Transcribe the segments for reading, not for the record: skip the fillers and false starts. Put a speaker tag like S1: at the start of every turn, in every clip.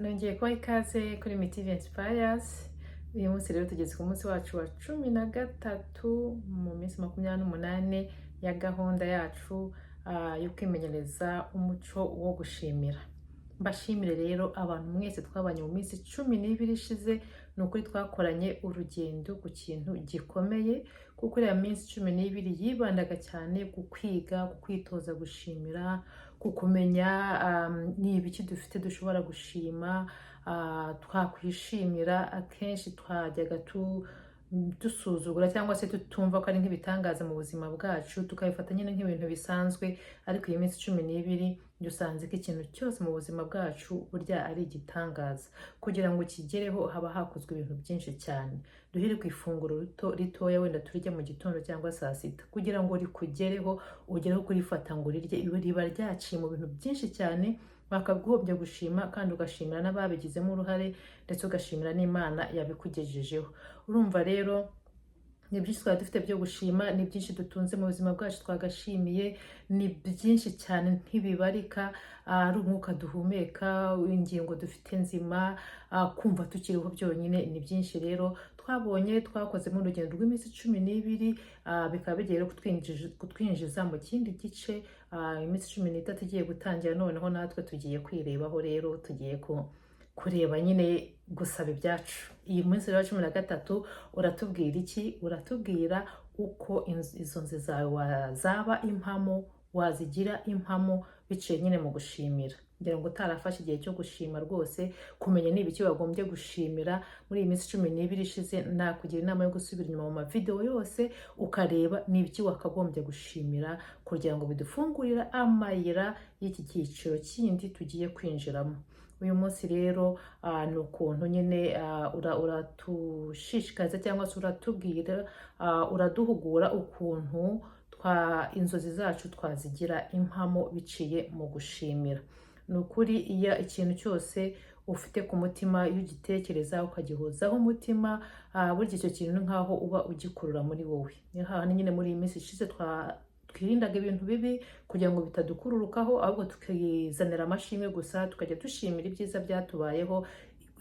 S1: Nongeye kubaha ikaze kuri Mitive Inspires. Uyu munsi rero tugeze ku munsi wacu wa 13 mu minsi 28 ya gahunda yacu yo kwimenyereza umuco wo gushimira. Mbashimire rero abantu mwese twabanye mu minsi 12 ishize. Ni ukuri twakoranye urugendo ku kintu gikomeye, kuko iriya minsi 12 yibandaga cyane ku kwiga, ku kwitoza gushimira, ku kumenya ni ibiki dufite dushobora gushima, twakwishimira. Akenshi twajyaga dusuzugura cyangwa se tutumva ko ari nk'ibitangaza mu buzima bwacu, tukabifata nyine nk'ibintu bisanzwe. Ariko iyi minsi 12 dusanze ko ikintu cyose mu buzima bwacu burya ari igitangaza. Kugira ngo kigereho haba hakozwe ibintu byinshi cyane. Duhere ku ifunguro rito ritoya wenda turya mu gitondo cyangwa saa sita. Kugira ngo rikugereho, ugereho kurifata ngo urirye, riba ryaciye mu bintu byinshi cyane bakaguhombya gushima, kandi ugashimira n'ababigizemo uruhare, ndetse ugashimira n'Imana yabikugejejeho. Urumva rero ni byinshi twari dufite byo gushima, ni byinshi dutunze mu buzima bwacu twagashimiye, ni byinshi cyane ntibibarika. Ari umwuka duhumeka, ingingo dufite nzima, kumva tukiriho byonyine ni byinshi. Rero twabonye twakozemo urugendo rw'iminsi 12, bikaba bigiye rero kutwinjiza mu kindi gice. Iminsi 13 igiye gutangira, noneho natwe tugiye kwirebaho. Rero tugiye kureba nyine gusaba ibyacu. Iyi munsi rero 13 uratubwira iki? Uratubwira uko izo nzu zawe wazaba impamo, wazigira impamo biciye nyine mu gushimira. Ngira ngo utarafashe igihe cyo gushima rwose, kumenya niba icyo wagombye gushimira muri iyi minsi 12 ishize, nakugira inama yo gusubira inyuma mu mavidewo yose ukareba ni ibiki wakagombye gushimira, kugira ngo bidufungurire amayira y'iki cyiciro kindi tugiye kwinjiramo. Uyu munsi rero ni ukuntu nyine uratushishikariza cyangwa se uratubwira, uraduhugura ukuntu inzozi zacu twazigira impamo biciye mu gushimira. Ni ukuri iyo ikintu cyose ufite ku mutima, iyo ugitekereza ukagihozaho umutima, burya icyo kintu ni nkaho uba ugikurura muri wowe. Niyo hahandi nyine muri iyi minsi ishize twirindaga ibintu bibi kugira ngo bitadukururukaho, ahubwo tukizanira amashimwe gusa, tukajya dushimira ibyiza byatubayeho,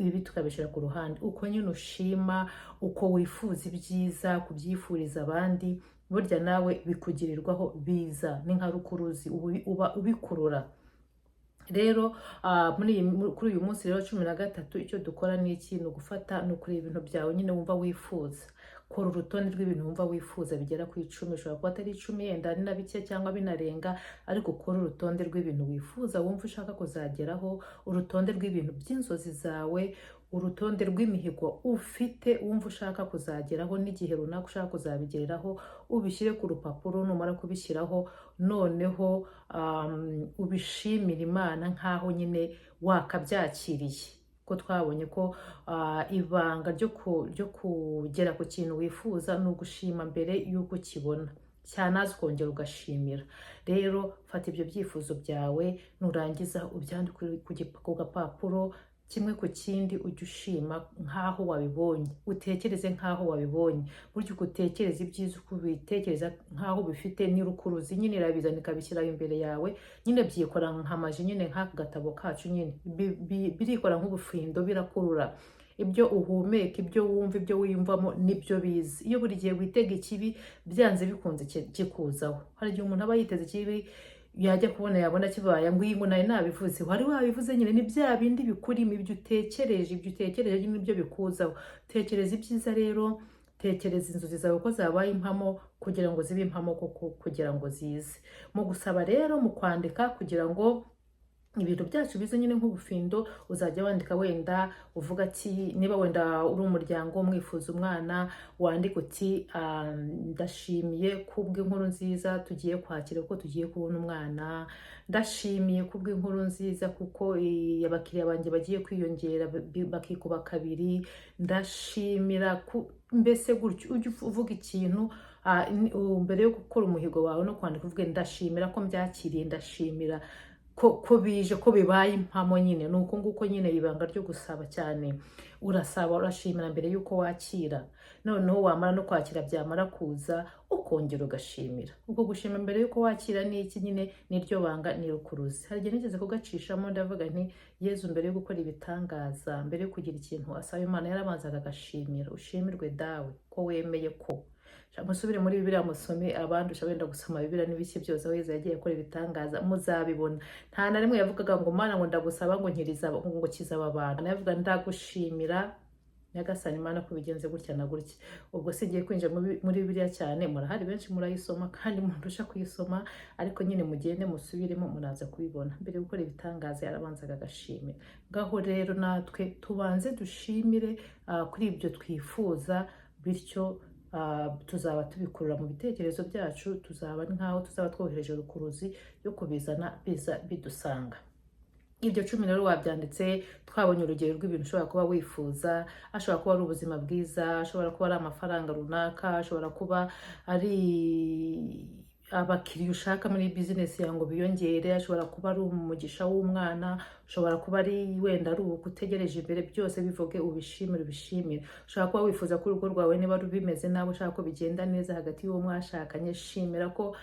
S1: ibi tukabishyira ku ruhande. Uko nyine ushima, uko wifuza ibyiza kubyifuriza abandi, burya nawe bikugirirwaho biza, ni nka rukuruzi, uba ubikurura. Rero kuri uyu munsi rero 13, icyo dukora ni iki? Ni ugufata, ni ukureba ibintu byawe nyine wumva wifuza. Kora urutonde rw'ibintu wumva wifuza bigera ku 10. Bishobora kuba atari 10, yenda ari na bike cyangwa binarenga, ariko ukore urutonde rw'ibintu wifuza, wumva ushaka kuzageraho, urutonde rw'ibintu by'inzozi zawe, urutonde rw'imihigo ufite wumva ushaka kuzageraho n'igihe runaka ushaka kuzabigereraho. Ubishyire ku rupapuro. Numara kubishyiraho, noneho ubishimire Imana nk'aho nyine wakabyakiriye, ko twabonye ko ibanga ryo kugera ku kintu wifuza ni ugushima mbere y'uko ukibona cyanaza, ukongera ugashimira. Rero fata ibyo byifuzo byawe, nurangiza ubyandike ku gapapuro, kimwe ku kindi, ujye ushima nk'aho wabibonye, utekereze nk'aho wabibonye. Burya uko utekereza ibyiza, uko ubitekereza nk'aho ubifite, ni rukuruzi nyine irabizana ikabishyira imbere yawe. Nyine byikora nka magie nyine, nk'aka gatabo kacu nyine birikora nk'ubufindo, birakurura ibyo uhumeka, ibyo wumva, ibyo wiyumvamo nibyo biza. Iyo buri gihe witega ikibi, byanze bikunze kikuzaho. Hari igihe umuntu aba yiteze ikibi, yajya kubona yabona kibaye, ngo iyi ngo nari nabivuze. Wari wabivuze nyine, ni bya bindi bikurimo, ibyo utekereje. Ibyo utekereje nyine nibyo bikuzaho. Tekereza ibyiza rero, tekereza inzozi zawe ko zabaye impamo, kugira ngo zibe impamo koko, kugira ngo zize. Mu gusaba rero, mu kwandika, kugira ngo ibintu byacu bize nyine nk'ubufindo, uzajya wandika wenda uvuga ati, niba wenda uri umuryango mwifuza umwana, wandika uti: "Ndashimiye kubw'inkuru nziza tugiye kwakira kuko tugiye kubona umwana. Ndashimiye kubw'inkuru nziza kuko abakiriya banjye bagiye kwiyongera bakikuba kabiri. Ndashimira mbese gutyo ujye uvuga ikintu mbere yo gukora umuhigo wawe no kwandika, uvuge: ndashimira ko mbyakiriye, ndashimira." ko bije, ko bibaye impamo nyine. Ni uko nguko nyine ibanga ryo gusaba cyane. Urasaba, urashimira mbere y'uko wakira. Noneho wamara no kwakira, byamara kuza, ukongera ugashimira. Ubwo gushima mbere y'uko wakira ni iki nyine? Niryo banga, ni rukuruzi. Hari igihe nigeze kugacishamo, ndavuga nti: "Yezu mbere yo gukora ibitangaza, mbere yo kugira ikintu asaba Imana, yarabanzaga agashimira: 'Ushimirwe Dawe ko wemeye ko.'" Musubire muri Bibiliya musome, abandusha wenda gusoma Bibiliya n'ibiki byose, aho Yezu yagiye akora ibitangaza muzabibona. Nta na rimwe yavugaga ngo: "Mana, ngo ndagusaba ngo nkiriza, ngo kiza aba bantu." Yavuga: "Ndagushimira Nyagasani Imana ko bigenze gutya na gutya." Ubwo singiye kwinjira muri Bibiliya cyane, murahari benshi murayisoma kandi mundusha kuyisoma, ariko nyine mugende musubiremo, muraza kubibona. Mbere yo gukora ibitangaza yarabanzaga agashimira. Ngaho rero natwe tubanze dushimire kuri ibyo twifuza, bityo tuzaba tubikurura mu bitekerezo byacu, tuzaba nk'aho tuzaba twohereje rukuruzi yo kubizana, biza bidusanga. Ibyo 10 rero wabyanditse. Twabonye urugero rw'ibintu ushobora kuba wifuza. Ashobora kuba ari ubuzima bwiza, ashobora kuba ari amafaranga runaka, ashobora kuba ari abakiriya ushaka muri bizinesi yawe ngo biyongere, ashobora kuba ari umugisha w'umwana, ushobora kuba ari wenda ari ubukwe utegereje imbere. Byose bivuge, ubishimire, ubishimire. Ushobora kuba wifuza ko urugo rwawe, niba bimeze nabi, ushaka ko bigenda neza hagati y'uwo mwashakanye. Shimira ko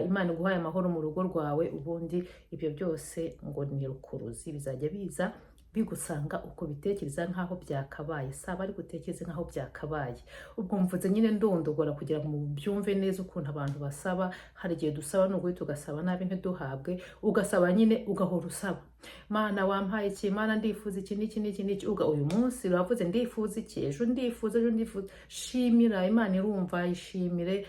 S1: Imana iguhaye amahoro mu rugo rwawe. Ubundi ibyo byose ngo ni rukuruzi, bizajya biza bigusanga uko bitekereza nk'aho byakabaye. Saba ariko utekereze nk'aho byakabaye. Ubwo mvuze nyine ndondogora kugira ngo mubyumve neza ukuntu abantu basaba. Hari igihe dusaba n'ukuri tugasaba nabi ntiduhabwe. Ugasaba nyine, ugahora usaba: "Mana, wampaye iki? Mana, ndifuza iki n'iki n'iki n'iki." Uga uyu munsi uravuze: "Ndifuza iki," ejo ndifuza, ejo ndifuza. Shimira Imana, irumva. Ishimire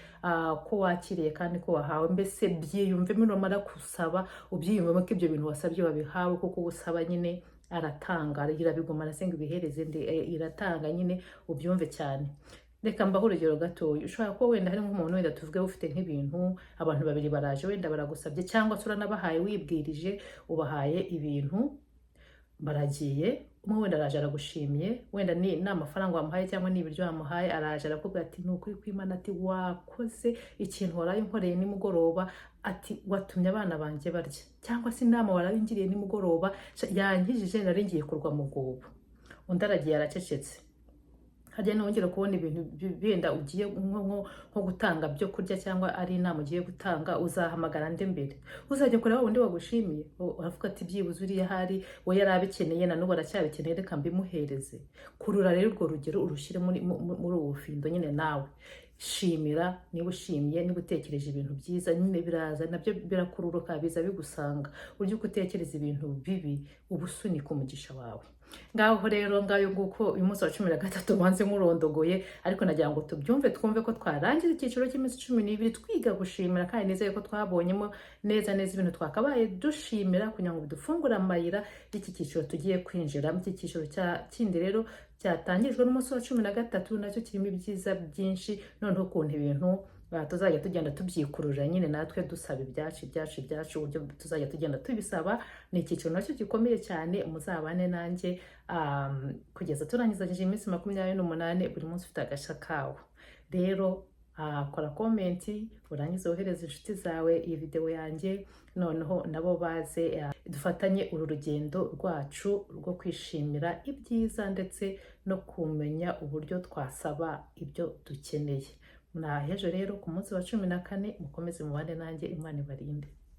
S1: ko wakiriye kandi ko wahawe. Mbese byiyumvemo, numara gusaba ubyiyumvemo ko ibyo bintu wasabye wabihawe, kuko usaba nyine aratanga, irabigumana se ngo ibihereze ndi? Iratanga nyine, ubyumve cyane. Reka mbaho urugero gatoya. Ushobora kuba wenda hari nk'umuntu, wenda tuvuge ufite nk'ibintu, abantu babiri baraje, wenda baragusabye cyangwa se uranabahaye wibwirije, ubahaye ibintu, baragiye. Umwe wenda araje aragushimiye, wenda ni amafaranga wamuhaye cyangwa ni ibiryo wamuhaye. Araje arakubwira ati: "Ni ukuri kw'Imana," ati, "wakoze ikintu waraye unkoreye nimugoroba," ati, "watumye abana banjye barya," cyangwa se "inama waraye ungiriye nimugoroba yankijije, nari ngiye kurwa mu rwobo." Undi aragiye, aracecetse. Harya nongera kubona ibintu benda ugiye nko gutanga byo kurya cyangwa ari inama ugiye gutanga, uzahamagara nde mbere? Uzajya kureba wundi wagushimiye. Uravuga ati: "Byibuze uriya ahari we yari abikeneye, na n'ubu aracyabikeneye, reka mbimuhereze." Kurura rero urwo rugero urushyire muri ubu bufindo nyine. Nawe shimira. Niba ushimye, niba utekereje ibintu byiza nyine, biraza nabyo birakururuka, biza bigusanga. Burya uko utekereza ibintu bibi, uba usunika umugisha wawe. Ngaho rero, ngayo nguko. Uyu munsi wa 13 banze nkurondogoye, ariko nagira ngo tubyumve, twumve ko twarangiza icyiciro cy'iminsi 12 twiga gushimira, kandi nizeye ko twabonyemo neza neza ibintu twakabaye dushimira kugira ngo bidufungure amayira y'iki cyiciro tugiye kwinjiramo. Iki cyiciro cya kindi rero cyatangijwe n'umunsi wa 13 nacyo kirimo ibyiza byinshi. Noneho ukuntu ibintu tuzajya tugenda tubyikururira nyine natwe dusaba ibyacu, ibyacu, ibyacu, uburyo tuzajya tugenda tubisaba, ni icyiciro nacyo gikomeye cyane. Muzabane nanjye kugeza turangizanyije iminsi 28, buri munsi ufite agasha kawo. Rero kora comment, urangize wohereze inshuti zawe iyi videwo yanjye, noneho nabo baze dufatanye uru rugendo rwacu rwo kwishimira ibyiza ndetse no kumenya uburyo twasaba ibyo dukeneye. Nahejo rero ku munsi wa 14, mukomeze mubane nanjye. Imana ibarinde.